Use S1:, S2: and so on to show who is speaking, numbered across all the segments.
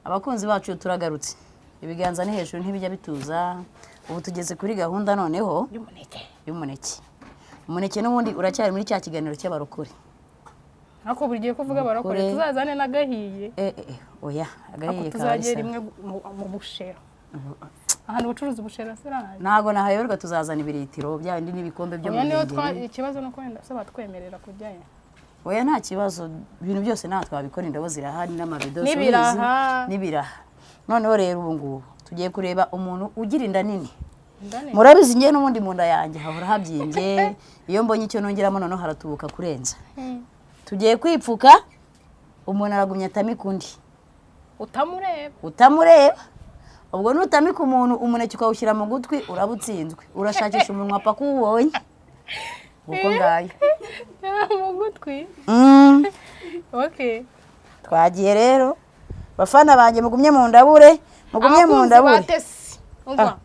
S1: Abakunzi bacu, turagarutse. Ibiganza ni hejuru, ntibijya bituza. Ubu tugeze kuri gahunda noneho
S2: y'umuneke.
S1: Y'umuneke. Umuneke n'ubundi uracyari muri cya kiganiro cy'abarokore.
S2: Ariko buri gihe kuvuga abarokore,
S1: Umukore.
S2: tuzazane n'agahiye.
S1: Oya,
S2: Ariko
S1: agahiye kaba ari
S2: tuzagiye
S1: sawa.
S2: rimwe mu bushera, ahantu ubucuruzi bushera sirahari.
S1: Ntabwo nahayoberwa, tuzazana ibiritiro bya bindi n'ibikombe byo mu
S2: Oya, niyo twa
S1: ruhengeri.
S2: Ikibazo nuko wenda se batwemerera kujyayo.
S1: Oya, nta kibazo, ibintu byose nta twabikora, indobo zirahari n'amabido.
S2: N'ibiraha.
S1: Subizi, n'ibiraha. Noneho rero ubu ngubu tugiye kureba umuntu ugira inda nini.
S2: Inda nini.
S1: Murabizi, njye n'ubundi mu nda yanjye hahora habyimbye. Iyo mbonye icyo nongeramo, noneho haratubuka kurenza. Tugiye kwipfuka, umuntu aragumya atamika undi.
S2: Utamureba.
S1: Utamureba. Ubwo nutamika umuntu, umuneke ukawushyira mu gutwi, uraba utsinzwe, urashakisha umunwa paka uwubonye uko ngayo.
S2: Mu gutwi. Okay.
S1: Twagiye rero, bafana banjye, mugumye mu ndabure, mugumye mu
S2: Abakunzi ba
S1: ndabure.
S2: Tesi, umva.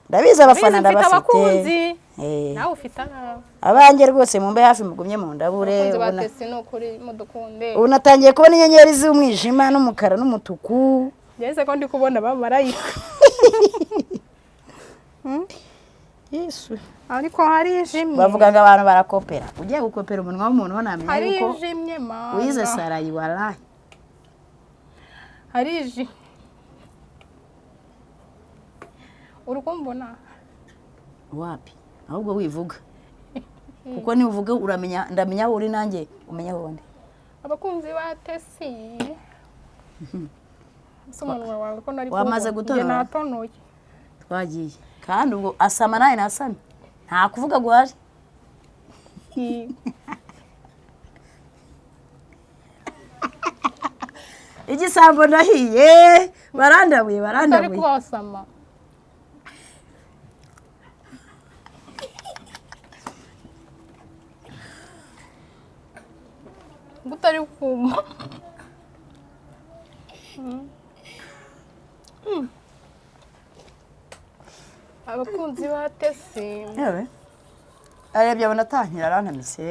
S1: Ndabizi, abafana
S2: Ndabizi mfite
S1: ndabafite.
S2: abakunzi.
S1: Eh,
S2: Nawe ufite abawe.
S1: Abanjye rwose mumbe hafi, mugumye mu ndabure.
S2: Abakunzi ba
S1: Ubona
S2: Tesi, ni ukuri mudukunde.
S1: ubu natangiye kubona inyenyeri z'umwijima n'umukara n'umutuku.
S2: Ngeze ko ndi kubona abamarayika.
S1: Yesu.
S2: Ariko harijimye.
S1: Bavuga ngo abantu barakopera. Ugiye gukopera umunwa w'umuntu ho, namenya yuko
S2: Harijimye mana.
S1: wize sarayi, warayi.
S2: Harijimye, uri kumbona?
S1: Wapi, ahubwo wivuga, kuko niuvuga uramenya, ndamenya aho uri, nanjye umenya aho ndi.
S2: Abakunzi ba Tesi, ese umunwa wawe ko nari
S1: Wamaze
S2: kuwubona?
S1: gutonora?
S2: Njye natonoye.
S1: Twagiye kandi ubwo asama nawe nasamye, nta kuvuga guhari. Igisambo ndahiye, barandabuye.
S2: Utari
S1: Barandabuye.
S2: kuhasama. Utari kuma. Abakunzi ba Tesi.
S1: Yewe, arebye abona atankira, arantamitse.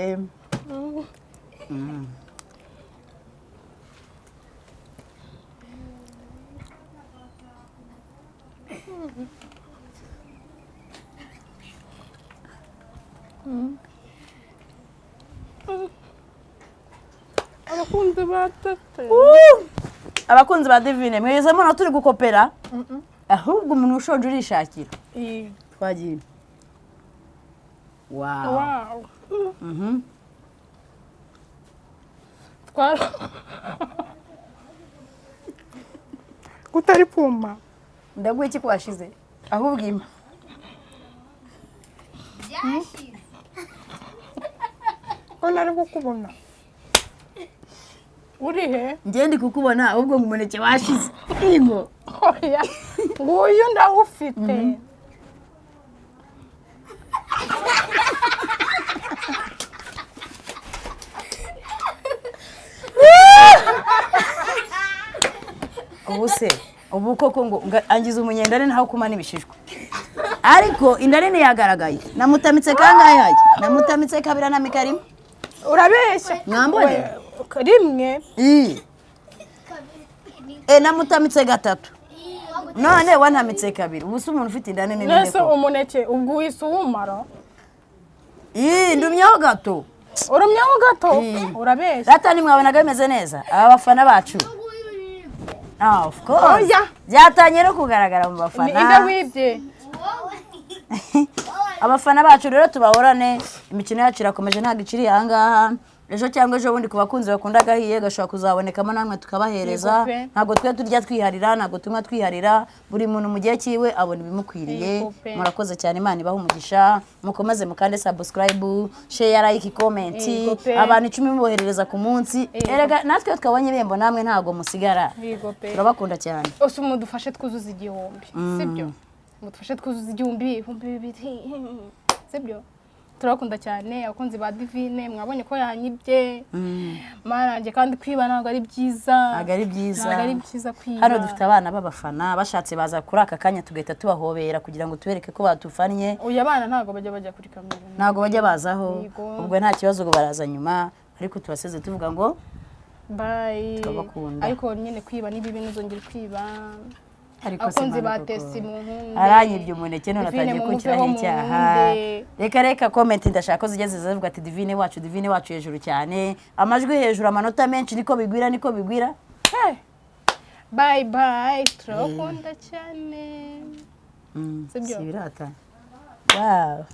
S2: Abakunzi ba Tesi.
S1: Abakunzi ba Divine, mwese mubona turi gukopera, ahubwo umuntu ushonje urishakira. Twagiye, wow.
S2: Wow. Twara kutari kuma.
S1: Ndaguha iki ko washize? Ahubwo ima.
S3: Byashize.
S2: Ko nari kukubona, uri he?
S1: Njye ndi kukubona, ahubwo ngo umuneke washize ingo.
S2: Oya, nguyu ndawufite.
S1: Ubu se ubu koko ngo angize umunyendane, ntaho kuma n'ibishishwa, ariko inda nini yagaragaye. Namutamitse kangahe? Hajya namutamitse kabiri, anamika rimwe.
S2: Urabeshya.
S1: Mwambone?
S2: Rimwe.
S1: Ii. E, namutamitse gatatu, none wantamitse kabiri. Ubu se umuntu ufite inda nini ninde?
S2: Nese
S1: Koko
S2: umuneke ubwo uhise uwumara?
S1: Ii, ndumyeho gato.
S2: Urumyeho gato?
S1: Mm.
S2: Urabeshya.
S1: Rata ntimwabonaga bimeze neza, aba bafana bacu? Ah, of course.
S2: Oya.
S1: Byatangiye no kugaragara mu
S2: Ni
S1: bafana.
S2: inde wibye?
S1: Abafana bacu rero tubahorane. Imikino yacu irakomeje, ntabwo ikiri ahangaha. Ejo cyangwa ejo bundi, ku bakunzi bakunda agahiye, gashobora kuzabonekamo namwe tukabahereza.
S2: Yego pe.
S1: Ntabwo twe turya twiharira, ntabwo tunywa twiharira. Buri muntu mu gihe cyiwe abona ibimukwiriye.
S2: Yego pe.
S1: Murakoze cyane, Imana ibahe umugisha. Mukomeze mukande subscribe, share, like, comment.
S2: Yego pe.
S1: Abantu 10 muboherereza ku munsi.
S2: Yego.
S1: Erega natwe iyo twabonye ibihembo, namwe ntabwo musigara.
S2: Yego pe.
S1: Turabakunda cyane.
S2: Ose mudufashe twuzuze 1000, sibyo? Mudufashe twuzuze 1000, 2000, sibyo? Turabakunda cyane, abakunzi ba Divine. Mwabonye ko yanyibye marange, kandi kwiba ntabwo ari byiza.
S1: Ntabwo ari byiza.
S2: Ntabwo ari byiza kwiba.
S1: Hano dufite abana b'abafana, bashatse baza kuri aka kanya tugahita tubahobera kugira ngo tubereke ko batufannye.
S2: Uyu, abana ntabwo bajya bajya kuri kamera.
S1: Ntabwo bajya bazaho.
S2: Yego.
S1: Ubwo nta kibazo, ngo baraza nyuma, ariko tubaseze tuvuga ngo
S2: Bye.
S1: Turabakunda.
S2: Ariko nyine kwiba ni bibi, ntuzongere kwiba.
S1: Ariko se
S2: Abakunzi ba
S1: Mana koko.
S2: Tesi, munkunde.
S1: Aranyibye umuneke none
S2: Divine,
S1: atangiye kunshyiraho
S2: mumuveho,
S1: icyaha.
S2: munkunde.
S1: Reka reka, comment ndashaka ko zijya ziza zivuga ati: "Divine wacu, Divine wacu hejuru cyane, amajwi hejuru, amanota menshi, niko bigwira, niko bigwira."
S2: Hey. Bye bye, turabakunda cyane. Sibyo?
S1: Si birata, wow.